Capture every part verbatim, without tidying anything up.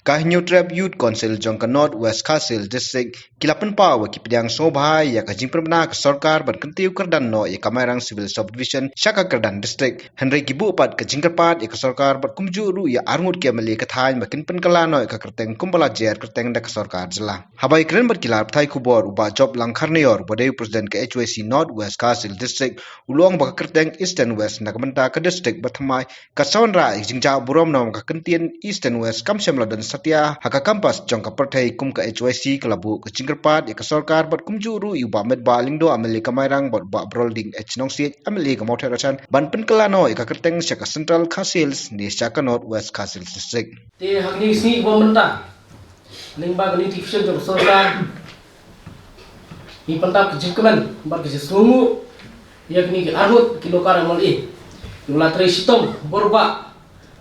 Ka Hynñiewtrep Youth Council jong ka North West Khasi Hills District ki la pynpaw ba ki pdiang sngewbha ïa ka jingpynbna ka sorkar ban kyntiew kyrdan noh ïa ka Mairang Civil Subdivision sha ka kyrdan district. Hynrei ki buh pat ka jingkyrpad ïa ka sorkar bad kumjuh ruh ïa arngut ki M L A ka thaiñ ba kin pynkylla noh ïa ka kyrteng kumba la jer kyrteng da ka sorkar jylla. Haba ïakren bad ki lad pathai khubor u Bah Job Langkharnior uba dei u president ka H Y C North West Khasi Hills District u la ong ba ka kyrteng East and West na ka bynta ka district ba thymmai ka sa wanrah ïa ka jingjah burom namar ka kyntien East and West kam shym la don satia ha ka kampas jong ka pyrthei. Kum ka H Y C ka la buh ka jingkyrpad ïa ka sorkar bad kumjuh ruh ïa u Bah Metbah Lyngdoh M L A ka Mairang bad u Bah Brolding H Nongsiej M L A ka Mawthadraishan ban pynkylla noh ïa ka kyrteng sha ka Central Khasi Hills ne sha ka North West Khasi Hills District. Te ha kine ki sngi kiba mynta lyngba ka notification jong ka sorkar ngi pyntap ka jingkmen bad ka jingsngewnguh ïa kine ki arngut ki lokar M L A kiba la trei shitom bor ba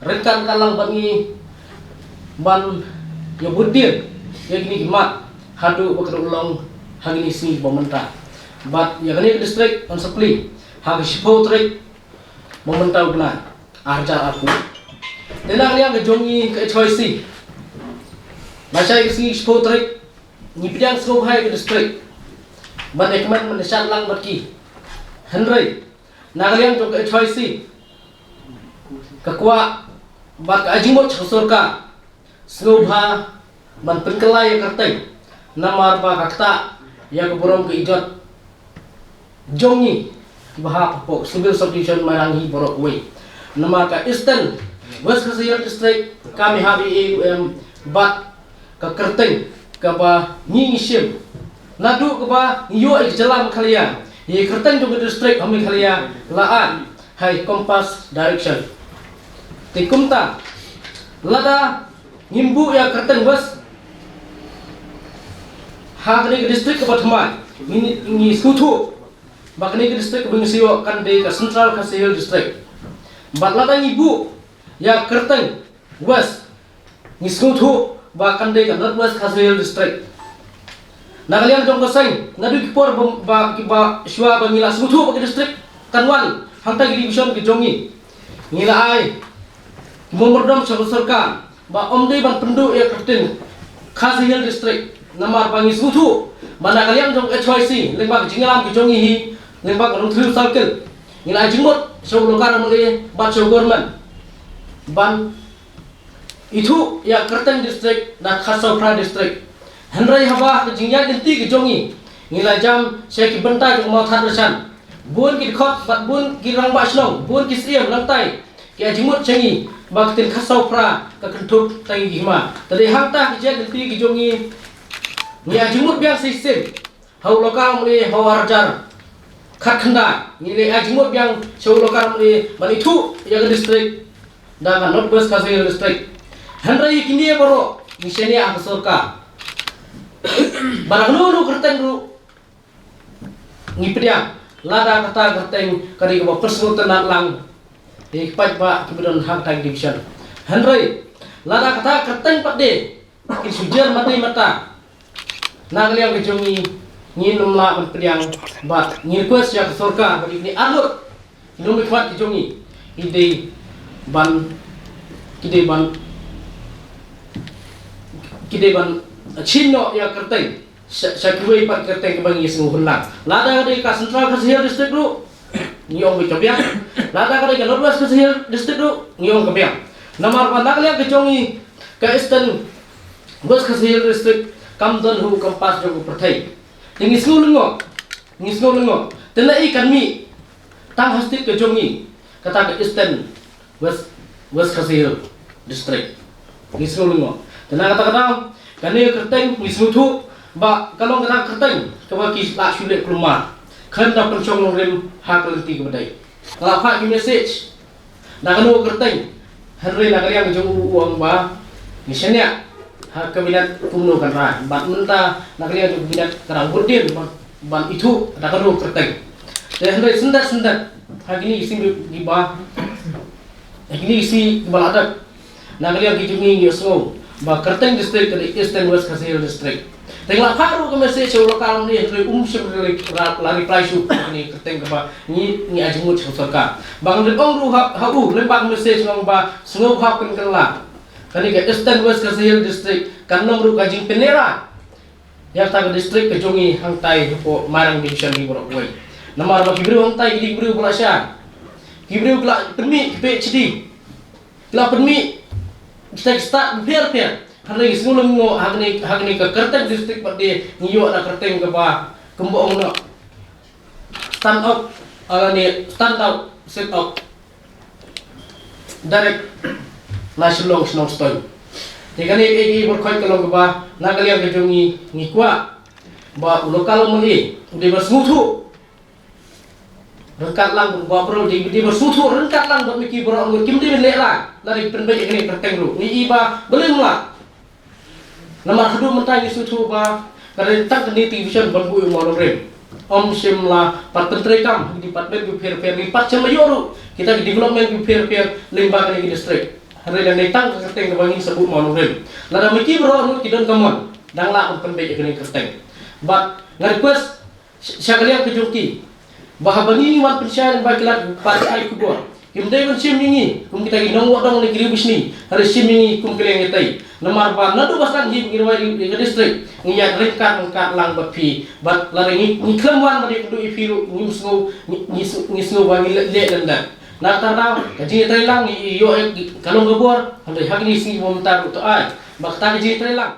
ryngkat ka lang bad ngi ban ïa bud dien ïa kine ki mat haduh ba ka dang long ha kine ki sngi kiba mynta. Bad ïa kane ka district yn sa plie ha ka shiphew tarik ba mynta u bnai arhajar arphew. Te na ka liang ka jong ngi ka H Y C, lashai ka sngi shiphew tarik ngi pdiang sngewbha ïa ka district ban ïa kmen ban ïa shad lang bad ki. Hynrei na ka liang jong ka H Y C ka kwah bad ka ai jingmut sha ka sorkar sngewbha ban pynkylla ïa ka kyrteng namar ba ka ktah ïa ka burom ka ijot jong ngi kiba hap hapoh Civil Subdivision Mairang hi baroh kawei. Namar ka Eastern West Khasi Hills District kam hap ïa u em bad ka kyrteng kaba ngi ngi shim naduh kaba ngi ïoh ïa ka jylla Meghalaya, ïa ka kyrteng jong ka district ha Meghalaya la ai ha i Compass Direction. Te kumta lada ngim buh ïa ka kyrteng West ha kane ka district kaba thymmai, ngi, ngi sngewthuh ba kane ka district kaba ngi sa ïoh kan dei ka Central Khasi Hills District. Bad lada ngi buh ïa ka kyrteng West, ngi sngewthuh ba kan dei ka North West Khasi Hills District. Na ka liang jong ka seng, naduh ki por ba, ba, kiba shuwa ba ngi la sngewthuh ba ka district kan wan hangta ki division ki jong ngi, ngi la ai ki memorandum sha ka sorkar ba ym dei ban pynduh ïa ka kyrteng Khasi Hills District namar ba ngi sngewthuh ba na ka liang jong ka H Y C lyngba ka jingïalam ka jong ngi hi, lyngba ka Rongthliew Circle, ngi la ai jingmut sha u lokar M L A bad sha u government ban ithuh ïa ka kyrteng district na Kharsawphra District. Hynrei haba ka jingïaid lynti ka jong ngi, ngi la jam sha ki bynta jong ka Mawthadraishan, bun ki dkhot bad bun ki rangbah shnong, bun ki syiem nangtai ki ai jingmut sha ngi ba ka ktien Kharsawphra ka kynthup tang ïa ki hima. Te dei hangta ka jingïaid lynti ka jong ngi, ngi ai jingmut biang shisien ha u lokar M L A ha u arhajar khatkhyndai, ngi la ai jingmut biang sha u lokar M L A ban ithuh ïa ka district da ka North West Khasi Hills District. Hynrei ïa kine baroh ngi shaniah ha ka sorkar ba da kano kano ka kyrteng ruh ngi pdiang, lada kata ka kyrteng ka dei kaba pynsngewtynnat lang ïa ki paidbah kiba don ha kata ka division. Hynrei lada kata ka kyrteng pat de kin shu jer mata mata, na ka liang ka jong ngi, ngin ym lah ban pdiang. Bad ngi request ïa ka sorkar ba ïa kine arngut ki nongmihkhmat ki jong ngi, ki dei ban, ki dei ban, ki dei ban shim noh ïa ka kyrteng sha, sha kiwei pat ki kyrteng kiba ngi sngew hun lang. Lada ka dei ka Central Khasi Hills District ruh ngi ong ka biang. Lada ka dei ka North West Khasi Hills District ruh ngi ong ka biang. Namar ba na ka liang ka jong ngi ka Eastern West Khasi Hills District kam don ha u kampas jong ka pyrthei. Te ngi sngew lyngngoh, ngi sngew lyngngoh. Te na i kan mih tang ha state ka jong ngi, kata ka Eastern West, West Khasi Hills District. Ngi sngew lyngngoh. Te na kata ka daw, kane ka kyrteng ngi sngewthuh ba ka long kata ka kyrteng kaba ki la shu leh kulmar khlem da pynshong nongrim ha ka lynti kaba dei. Nga la phah ki message na kano ka kyrteng, hynrei na ka liang jong u u ong ba ngi shaniah ha ka cabinet kumno kan rai. Bad mynta na ka liang jong ka cabinet ka dang bud dien ban, ban ithuh da kano ka kyrteng. Te hynrei syndet syndet ha kine ki sngi kiba, ha kine ki sngi kiba la dep, na ka liang ki jong ngi ngi sngew ba kyrteng district ka dei Eastern West Khasi Hills District. Te nga la phah ruh ka message sha u lokar M L A hynrei um shym la, la reply shuh. Kane ka kyrteng kaba ngi, ngi ai jingmut sha ka sorkar. Ba ngan ong ruh ha, ha u lyngba ka message nga ong ba sngewbha pynkylla kane ka Eastern West Khasi Hills District kan long ruh ka jingpynlehrain ïa kata ka district ka jong ngi hangtai hapoh Mairang Division hi baroh kawei. Namar ba ki briew hangtai ki dei ki briew ba la shai, ki briew ki la pynmih ki PhD, ki la pynmih kita ki stad bapher bapher. Hynrei ngi sngew lyngngoh ha kane, ha kane ka kyrteng district pat de ngi ïoh da kyrteng kaba kumba ong noh, stand out, ala ne stand out, sit out. Direct na Shillong, Shillong Stone. Te kane ka, ka, ka, ka long kaba na ka liang ka jong ngi, ngi kwah ba u local MLA u dei ban sngewthuh ryngkat lang, ba u dei, dei ban sngewthuh ryngkat lang bad ma ki baroh ngut, kim dei ban lehrain, lada ki pynbeit ïa kane ka kyrteng ruh. Ngi i ba balei ym lah. Namar haduh mynta ngi sngewthuh ba ka dei tang kane ka division ban buh ïa u mawnongrim. Ym shym la pat pyntreikam ha ki department ki bapher bapher, ngi pat shym la ïoh ruh kita ki development ki bapher bapher lyngba kane ka district. Hynrei dang dei tang ka kyrteng kaba ngin sa buh mawnongrim. Lada ma ki baroh ngut ki don ka mon, dang lah ban pynbeit ïa kane ka kyrteng. Bad nga request sha, sha ka liang ka jong ki ba haba ngi wan pynshai lyngba ki lad pathai khubor, kim dei ban shim ïa ngi kum kita ki nongwad dong ne ki riewbishni, hynrei shim ïa ngi kum ki liang ïatei. Namar ba naduh ba sdang hi ba ngi rwai ri, ri ka district, ngi ïaid ryngkat ryngkat lang bad phi. Bad lada ngi, ngi khlem wan ban ïakynduh ïa phi ruh, ngim sngew, ngi, ngi, ngi sngew ba ngi leh, leh lyndet. Na kata ka daw ka jingïatreilang ngi ïoh ïa ka long ka bor, hynrei ha kine ki sngi ba mynta ruh to ai ba kata ka jingïatreilang.